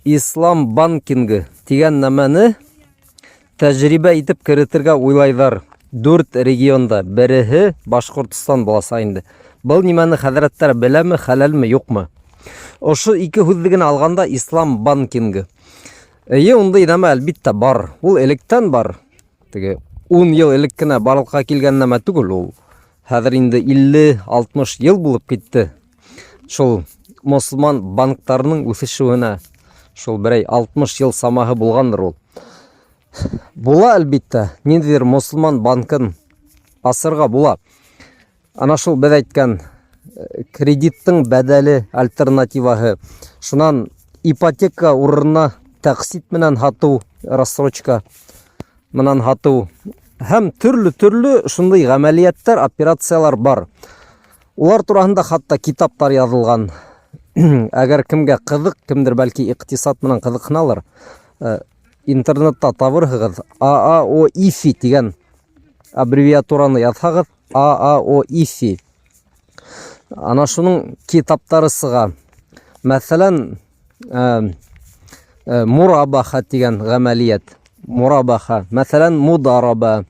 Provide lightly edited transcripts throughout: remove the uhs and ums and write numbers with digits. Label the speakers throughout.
Speaker 1: Ислам банкингы тигән нәмәне тәжрибә итеп керетергә уйлайҙар. Дүрт регионда, береһе Башҡортостан буласаҡ инде. Был нимәне хәҙрәттәр беләме, хәләлме, юҡмы? Ошо ике һүҙҙе генә алғанда ислам банкингы. Эйе, ундай нәмә әлбиттә бар. Ул электән бар. Теге 10 йыл элек кенә барлыҡҡа килгән нәмә түгел ул. Хәҙер инде 50-60 йыл булып китте. Шул мосолман банктарының үҫешеүенә шул берәй 60 йыл самаһы булғандыр ул. Була әлбиттә, ниндидер мосолман банкын асырға була. Ана шул беҙ әйткән э, кредиттың бәдәле альтернативаһы. Шунан ипотека урынына тәҡсит менән һатыу, рассрочка менән һатыу һәм төрлө-төрлө шундай ғәмәлиәттәр, операциялар бар. Улар тураһында хатта китаптар яҙылған. Әгәр кемгә ҡыҙыҡ, кемдер бәлки иҡтисад менән ҡыҙыҡһыналыр, э, интернетта табырһығыҙ, ААОИФИ тигән аббревиатураны яҙһағыҙ, ААОИФИ. Ана шуның китаптары сыға. Мәҫәлән, э, э, мурабаха тигән ғәмәлиәт. Мурабаха. Мәҫәлән, мудараба,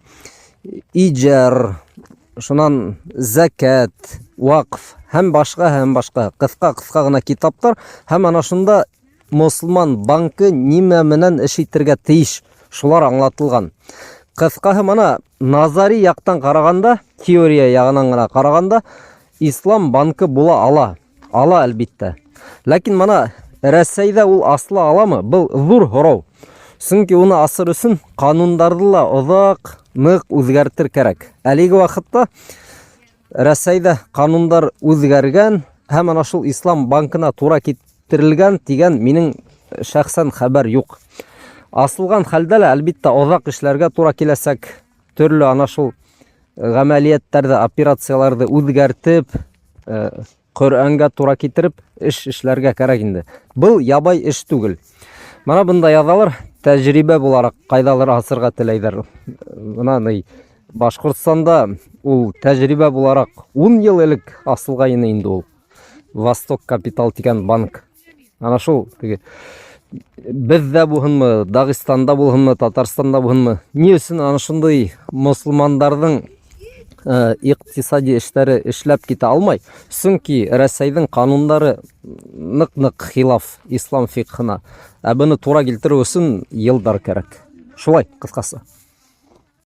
Speaker 1: иҗар, шунан зәкәт, ваҡф һәм башҡа һәм башҡа. Ҡыҫҡа-ҡыҫҡа ғына китаптар һәм ана шунда мосолман банкы нимә менән эш итергә тейеш, шулар аңлатылған. Ҡыҫҡаһы, мына назари яҡтан ҡарағанда, теория яғынан ғына ҡарағанда, ислам банкы була ала. Ала, әлбиттә. Ләкин мына Рәсәйҙә ул асыла аламы? Был ҙур һорау. Сөнки уны асыр өсөн ҡанундарҙы ла оҙаҡ, ныҡ үҙгәртер кәрәк. Әлеге ваҡытта Рәсәйҙә ҡанундар үҙгәргән һәм ана шул ислам банкына тура китерелгән тигән минең шәхсән хәбәр юҡ. Асылған хәлдә лә, әлбиттә, оҙаҡ эшләргә тура киләсәк. Төрлө ана шул ғәмәлиәттәрҙе, операцияларҙы үҙгәртеп, э, Ҡөрьәнгә тура китереп эш эшләргә кәрәк инде. Был ябай эш түгел. Мына бында яҙалар, тәжрибә булараҡ ҡайҙалыр асырға теләйҙәр. Мына ни Башҡортостанда ул тәжрибә булараҡ 10 йыл элек асылғайны инде ул. Восток Капитал тигән банк. Ана шул теге беҙҙә булһынмы, Дағистанда булһынмы, Татарстанда булһынмы, ни өсөн ана шундай мосолмандарҙың э, иҡтисади эштәре эшләп китә алмай? Сөнки Рәсәйҙең ҡанундары ныҡ-ныҡ хилаф ислам фиҡһына. Ә быны тура килтереү өсөн йылдар кәрәк. Шулай, ҡыҫҡасы.